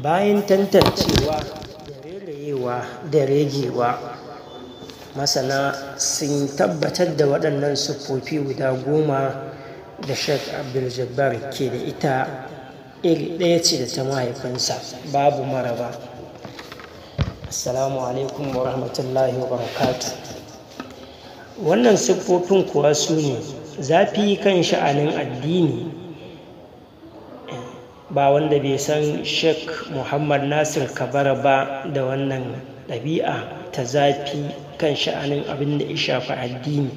Bayan tantancewa da rairayewa da regewa, masana sun tabbatar da waɗannan siffofi guda 10 da Sheikh Abdul Jabbar ke da ita iri ɗaya ce da ta mahaifinsa, babu maraba. Assalamu alaikum wa rahmatullahi wa barakatuh. Wannan siffofin kuwa su ne: zafi kan sha'anin addini. Ba wanda bai san Sheikh Muhammad Nasir Kabara ba da wannan ɗabi'a ta zafi kan sha'anin abin da ya shafi addini.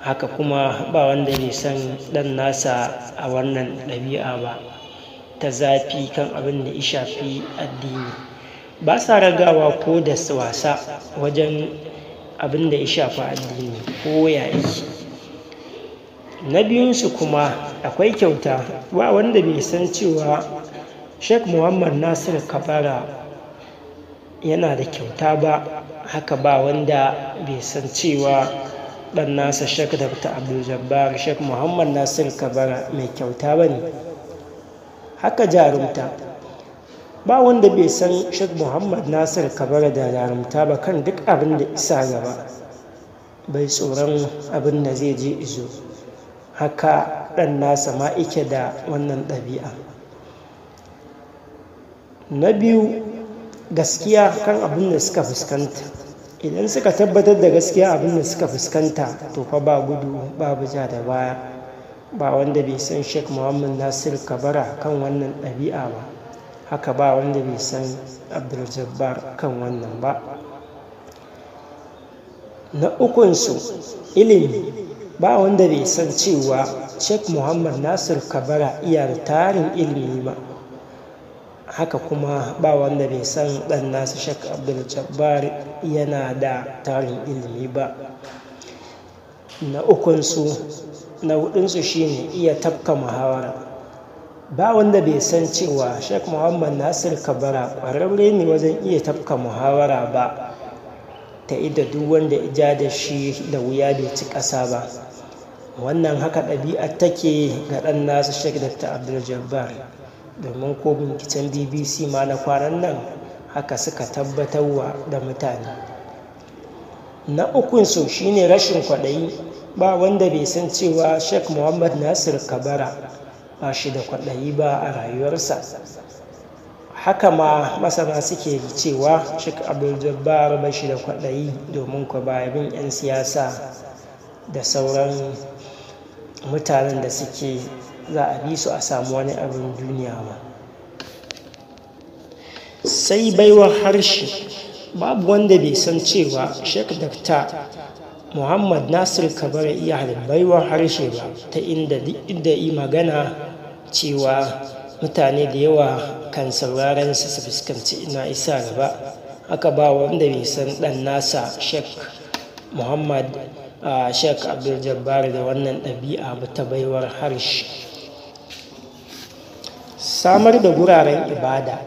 Haka kuma ba wanda bai san ɗan nasa a wannan ɗabi'a ba ta zafi kan abin da ya shafi addini. Ba sa ragawa ko da wasa wajen abin da ya shafi addini ko ya yake. Na biyunsu kuma akwai kyauta. Ba wanda bai san cewa Sheikh Muhammad Nasir Kabara yana da kyauta ba. Haka ba wanda bai san cewa ɗan nasa Sheikh Dr. Abdul Jabbar Sheikh Muhammad Nasir Kabara mai kyauta ba ne. Haka jarumta. Ba wanda bai san Sheikh Muhammad Nasir Kabara da jarumta ba kan duk abin da isa gaba, bai tsoron abin da zai je izo. Haka ɗan nasa ma ike da wannan ɗabi'a. Na biyu, gaskiya kan abin da suka fuskanta. Idan suka tabbatar da gaskiya abin da suka fuskanta, to fa ba gudu babu ja da baya. Ba wanda bai san Sheikh Muhammad Nasir Kabara kan wannan ɗabi'a ba. Haka ba wanda bai san Abdul Jabbar kan wannan ba. Na ukunsu, ilimi. Ba wanda bai san cewa Sheikh Muhammad Nasir Kabara iya da tarin ilimi ba. Haka kuma ba wanda bai san ɗan nasa Sheikh Abdul Jabbar yana da tarin ilimi ba. Na ukunsu, na hudunsu shine iya tafka muhawara. Ba wanda bai san cewa Sheikh Muhammad Nasir Kabara ƙwararre ne wajen iya tafka muhawara ba, ta idda duk wanda ya ja da shi da wuya bai ci ƙasa ba. Wannan haka ɗabi'a take ga ɗan nasa Sheikh Dr. Abdul Jabbar, domin ko binciken BBC ma na kwanan nan haka suka tabbatarwa da mutane. Na ukunsu shine rashin kwaɗayi. Ba wanda bai san cewa Sheikh Muhammad Nasir Kabara ba shi da kwaɗayi ba a rayuwarsa. Haka ma masana suke cewa Sheikh Abdul Jabbar ba shi da kwaɗayi, domin ko ba bin 'yan siyasa da sauran mutanen da suke za a bi su a samu wani abin duniya ba. Sai baiwar harshe. Babu wanda bai san cewa Sheikh Dr. Muhammad Nasir Kabara iya da baiwar harshe ba, ta inda duk inda yi magana cewa mutane da yawa kan sauraron su su fuskanci ina isa gaba. Haka ba wanda bai san ɗan nasa Sheikh Muhammad Sheikh Abdul Jabbar da wannan ɗabi'a ba ta baiwar harshe. Samar da guraren ibada.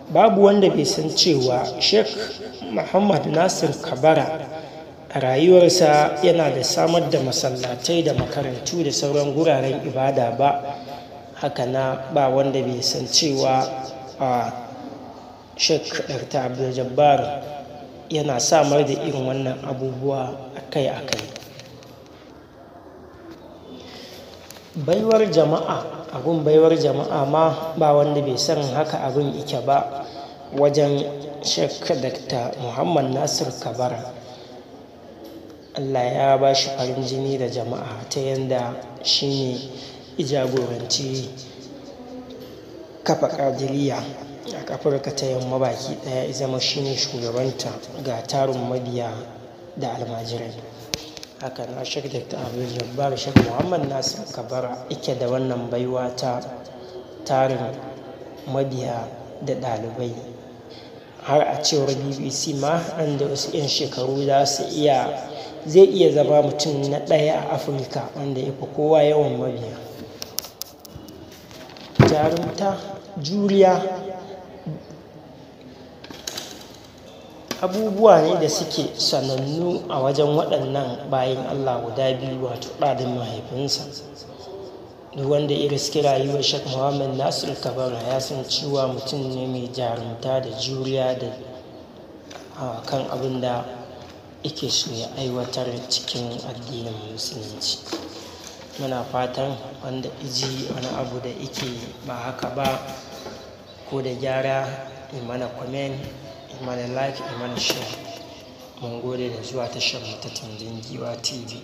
Babu wanda bai san cewa Sheikh Muhammad Nasir Kabara a rayuwarsa yana da samar da masallatai da makarantu da sauran guraren ibada ba. Haka na ba wanda bai san cewa Sheikh Dr. Abdul Jabbar yana samar da irin wannan abubuwa akai-akai. Baiwar jama'a. Abun baiwar jama'a ma ba wanda bai san haka abin yake ba wajen Sheikh Dr. Muhammad Nasir Kabara. Allah ya ba shi farin jini da jama'a ta yanda shi ne jagoranci kafa ƙadiriya a Afirka ta Yamma baki ɗaya, ya zama shi ne shugabanta ga tarin mabiya da almajirai. Haka na Sheikh Dr. Abdul Jabbar Sheikh Muhammad Nasir Kabara yake da wannan baiwa ta tarin mabiya da ɗalibai. Har a cewar BBC ma, nan da wasu 'yan shekaru zai iya zama mutum na ɗaya a Afirka wanda ya fi kowa yawan mabiya. Jarumta, juriya, abubuwa ne da suke sanannu a wajen waɗannan bayin Allah guda biyu, wato ɗa da mahaifinsa. Duk wanda ya riski rayuwar Sheikh Muhammad Nasir Kabara ya san cewa mutum ne mai jarumta da juriya da kan abin da yake so ya aiwatar cikin addinin Musulunci. Muna fatan wanda iji wani abu da yake ba haka ba ko da gyara, yi mana comment, yi mana like, yi mana share. Mun gode da zuwa tashar mu ta Tumbin Giwa TV.